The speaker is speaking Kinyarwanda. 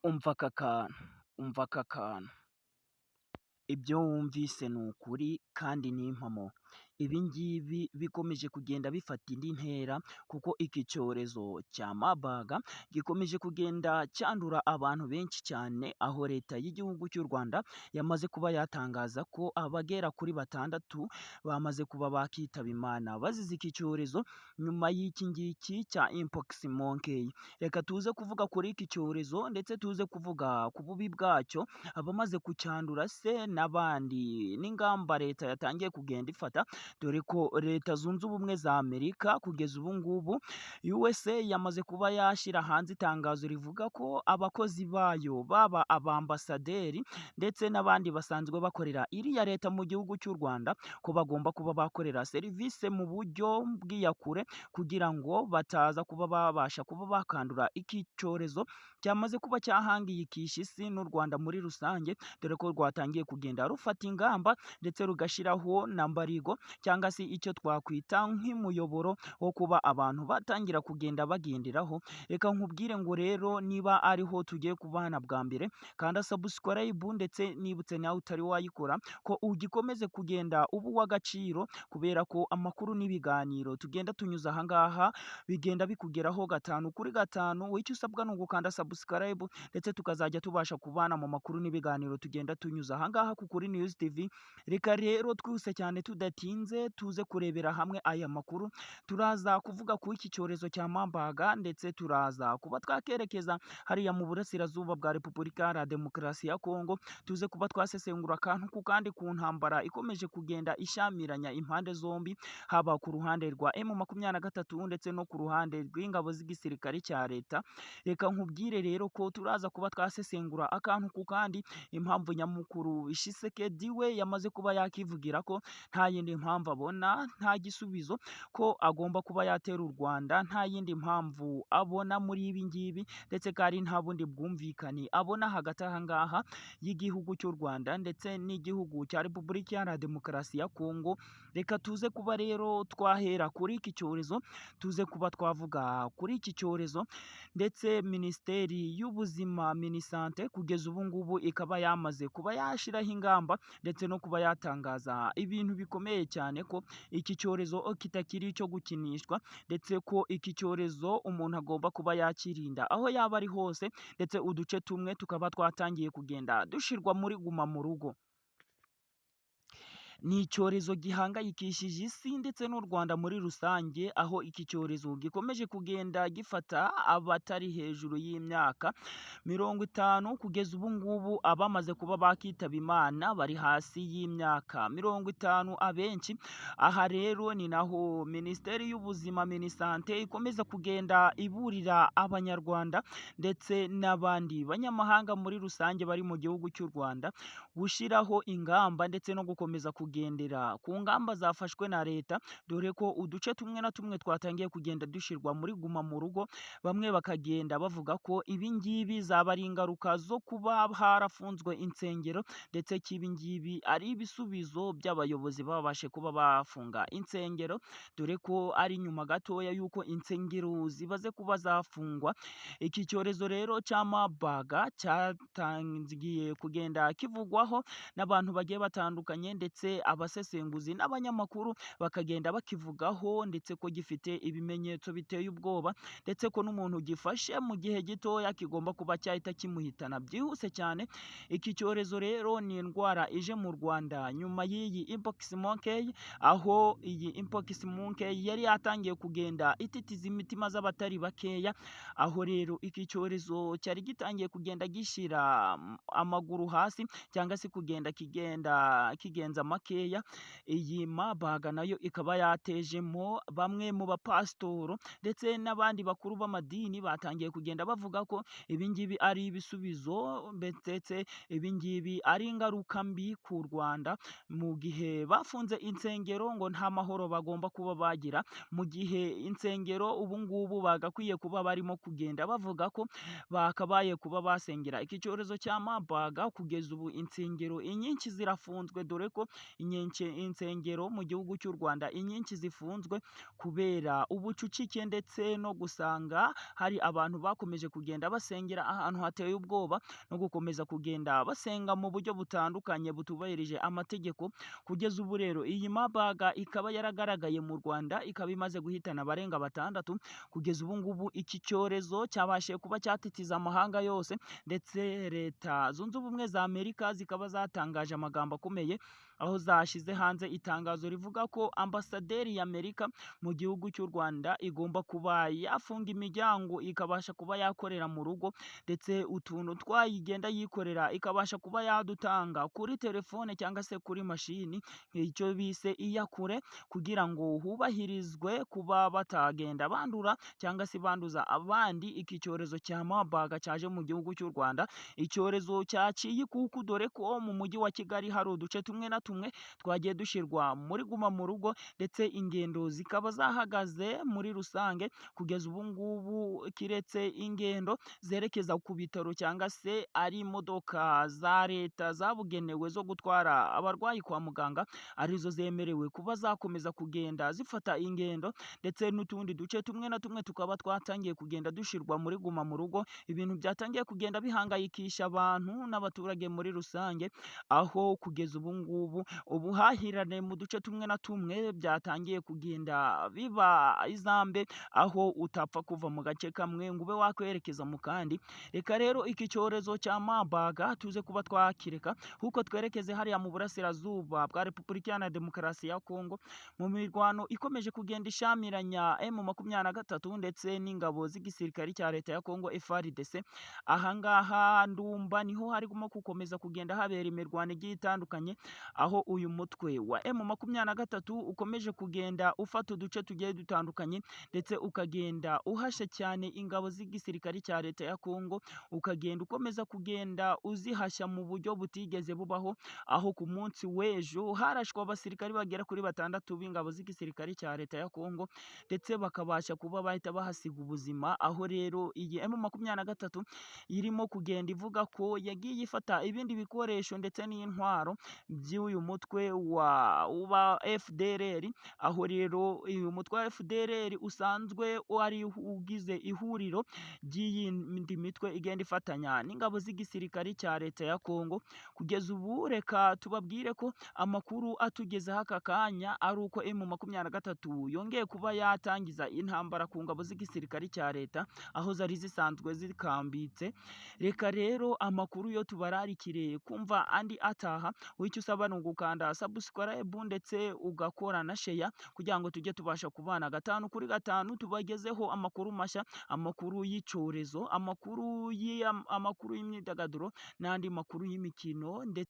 Umva aka kantu, umva aka kantu! Ibyo wumvise ni ukuri kandi ni impamo. Ibi ngibi bikomeje kugenda bifata indi ntera kuko iki cyorezo cya Marburg gikomeje kugenda cyandura abantu benshi cyane, aho Leta y'igihugu cy'u Rwanda yamaze kuba yatangaza ko abagera kuri batandatu bamaze kuba bakitaba Imana bazize iki cyorezo nyuma y'iki ngiki cya Mpox Monkey. Reka tuze kuvuga kuri iki cyorezo ndetse tuze kuvuga ku bubi bwacyo, abamaze kucyandura se n'abandi n'ingamba Leta yatangiye kugenda ifata, dore ko Leta Zunze Ubumwe za Amerika kugeza ubu ngubu USA yamaze kuba yashyira hanze itangazo rivuga ko abakozi bayo, baba abambasaderi ndetse n'abandi basanzwe bakorera iriya leta mu gihugu cy'u Rwanda, ko bagomba kuba bakorera serivisi mu buryo bw'iyakure kugira ngo bataza kuba babasha kuba bakandura iki cyorezo cyamaze kuba cyahangayikisha isi n'u Rwanda muri rusange, dore ko rwatangiye kugenda rufata ingamba ndetse rugashyiraho na mbarigo cyangwa se icyo twakwita nk'umuyoboro wo kuba abantu batangira kugenda bagenderaho. Reka nkubwire ngo rero niba ariho tugiye kubana bwa mbere, kanda subscribe, ndetse nibutse nawe utari wayikora ko ugikomeze kugenda uba uw'agaciro, kubera ko amakuru n'ibiganiro tugenda tunyuza aha ngaha bigenda bikugeraho gatanu kuri gatanu. Icyo usabwa ni ugukanda subscribe, ndetse tukazajya tubasha kubana mu makuru n'ibiganiro tugenda tunyuza aha ngaha ku Kuri News TV. Reka rero twihuse cyane tudatinze tuze kurebera hamwe aya makuru. Turaza kuvuga ku iki cyorezo cya Marburg, ndetse turaza kuba twakerekeza hariya mu burasirazuba bwa Repubulika Iharanira Demokarasi ya Kongo, tuze kuba twasesengura akantu ku kandi ku ntambara ikomeje kugenda ishyamiranya impande zombi, haba ku ruhande rwa M23 ndetse no ku ruhande rw'ingabo z'igisirikare cya leta. Reka nkubwire rero ko turaza kuba twasesengura akantu ku kandi impamvu nyamukuru Tshisekedi we yamaze kuba yakivugira ko nta yindi mpamvu abona, nta gisubizo ko agomba kuba yatera u Rwanda, nta yindi mpamvu abona muri ibi ngibi, ndetse kandi nta bundi bwumvikane abona hagati aha ngaha y'igihugu cy'u Rwanda ndetse n'igihugu cya Repubulika Iharanira Demokarasi ya Kongo. Reka tuze kuba rero twahera kuri iki cyorezo, tuze kuba twavuga kuri iki cyorezo, ndetse Minisiteri y'Ubuzima, Minisante, kugeza ubu ngubu ikaba yamaze kuba yashyiraho ingamba ndetse no kuba yatangaza ibintu bikomeye cyane ko iki cyorezo kitakiri icyo gukinishwa, ndetse ko iki cyorezo umuntu agomba kuba yakirinda aho yaba ari hose, ndetse uduce tumwe tukaba twatangiye kugenda dushyirwa muri guma mu rugo. Ni icyorezo gihangayikishije isi ndetse n'u Rwanda muri rusange, aho iki cyorezo gikomeje kugenda gifata abatari hejuru y'imyaka 50. Kugeza ubu ngubu abamaze kuba bakitaba Imana bari hasi y'imyaka 50 abenshi. Aha rero ni naho Minisiteri y'Ubuzima, Minisante, ikomeza kugenda iburira Abanyarwanda ndetse n'abandi banyamahanga muri rusange bari mu gihugu cy'u Rwanda gushyiraho ingamba ndetse no gukomeza kugendera ku ngamba zafashwe na leta, dore ko uduce tumwe na tumwe twatangiye kugenda dushyirwa muri guma mu rugo. Bamwe bakagenda bavuga ko ibi ngibi zaba ari ingaruka zo kuba harafunzwe insengero, ndetse ko ibi ngibi ari ibisubizo by'abayobozi babashe kuba bafunga insengero, dore ko ari nyuma gatoya y'uko insengero zibaze kuba zafungwa. Iki cyorezo rero cya Marburg cyatangiye kugenda kivugwaho n'abantu bagiye batandukanye, ndetse abasesenguzi n'abanyamakuru bakagenda bakivugaho, ndetse ko gifite ibimenyetso biteye ubwoba, ndetse ko n'umuntu gifashe mu gihe gitoya kigomba kuba cyahita kimuhitana byihuse cyane. Iki cyorezo rero ni indwara ije mu Rwanda nyuma y'iyi Mpox Monkey, aho iyi Mpox Monkey yari yatangiye kugenda ititiza imitima z'abatari bakeya, aho rero iki cyorezo cyari gitangiye kugenda gishyira amaguru hasi cyangwa se kugenda kigenda kigenza makeya. Iyi Marburg nayo ikaba yatejemo bamwe mu bapasitoro ndetse n'abandi bakuru b'amadini batangiye kugenda bavuga ko ibi ngibi ari ibisubizo, ndetse ibi ngibi ari ingaruka mbi ku Rwanda mu gihe bafunze insengero, ngo nta mahoro bagomba kuba bagira, mu gihe insengero ubu ngubu bagakwiye kuba barimo kugenda bavuga ko bakabaye kuba basengera iki cyorezo cya Marburg. Kugeza ubu insengero inyinshi zirafunzwe, dore ko Insengero mu gihugu cy'u Rwanda inyinshi zifunzwe kubera ubucucike ndetse no gusanga hari abantu bakomeje kugenda basengera ahantu hateye ubwoba no gukomeza kugenda basenga mu buryo butandukanye butubahirije amategeko. Kugeza ubu rero iyi Marburg ikaba yaragaragaye mu Rwanda, ikaba imaze guhitana abarenga 6. Kugeza ubu ngubu iki cyorezo cyabashije kuba cyatitiza amahanga yose, ndetse Leta Zunze Ubumwe za Amerika zikaba zatangaje amagambo akomeye, aho zashyize hanze itangazo rivuga ko ambasaderi y'Amerika mu gihugu cy'u Rwanda igomba kuba yafunga imiryango, ikabasha kuba yakorera mu rugo, ndetse utuntu twayigenda yikorera ikabasha kuba yadutanga kuri telefone cyangwa se kuri mashini, icyo bise iyakure, kugira ngo hubahirizwe kuba batagenda bandura cyangwa se banduza abandi iki cyorezo cya Marburg cyaje mu gihugu cy'u Rwanda. Icyorezo cyaciye ikuku, dore ko mu mujyi wa Kigali hari uduce tumwe na tumwe twagiye dushyirwa muri guma mu rugo, ndetse ingendo zikaba zahagaze muri rusange kugeza ubu ngubu, kiretse ingendo zerekeza ku bitaro cyangwa se ari imodoka za leta zabugenewe zo gutwara abarwayi kwa muganga, arizo zemerewe kuba zakomeza kugenda zifata ingendo, ndetse n'utundi duce tumwe na tumwe tukaba twatangiye kugenda dushyirwa muri guma mu rugo. Ibintu byatangiye kugenda bihangayikisha abantu n'abaturage muri rusange, aho kugeza ubu ngubu ubuhahirane mu duce tumwe na tumwe byatangiye kugenda biba izambe, aho utapfa kuva mu gace kamwe ngo ube wakwerekeza mu kandi. Reka rero iki cyorezo cya Marburg tuze kuba twakireka, kuko twerekeze hariya mu burasirazuba bwa Repubulika Iharanira Demokarasi ya Kongo, mu mirwano ikomeje kugenda ishamiranya M23 ndetse n'ingabo z'igisirikare cya leta ya Kongo FARDC. Ahangaha Ndumba niho harimo gukomeza kugenda habera imirwano igiye itandukanye, aho uyu mutwe wa M23 ukomeje kugenda ufata uduce tugiye dutandukanye, ndetse ukagenda uhasha cyane ingabo z'igisirikare cya leta ya Kongo, ukagenda ukomeza kugenda uzihashya mu buryo butigeze bubaho, aho ku munsi w'ejo harashwe abasirikari bagera kuri 6 b'ingabo z'igisirikare cya leta ya Kongo, ndetse bakabasha kuba bahita bahasiga ubuzima. Aho rero iyi M23 irimo kugenda ivuga ko yagiye ifata ibindi bikoresho ndetse n'intwaro by'uyu mutwe wa FDLR, aho rero uyu mutwe wa FDLR usanzwe wari ugize ihuriro ry'iyindi mitwe igenda ifatanya n'ingabo z'igisirikare cya leta ya Kongo. Kugeza ubu reka tubabwire ko amakuru atugezeho aka kanya ari uko M23 yongeye kuba yatangiza intambara ku ngabo z'igisirikare cya leta, aho zari zisanzwe zikambitse. Reka rero amakuru yo tubararikire kumva andi ataha, icyo usaba ni ugukanda subscribe ndetse ugakora na share, kugira ngo tujye tubasha kubana 5 kuri 5, tubagezeho amakuru mashya, amakuru y'icyorezo, amakuru y'imyidagaduro n'andi makuru y'imikino ndetse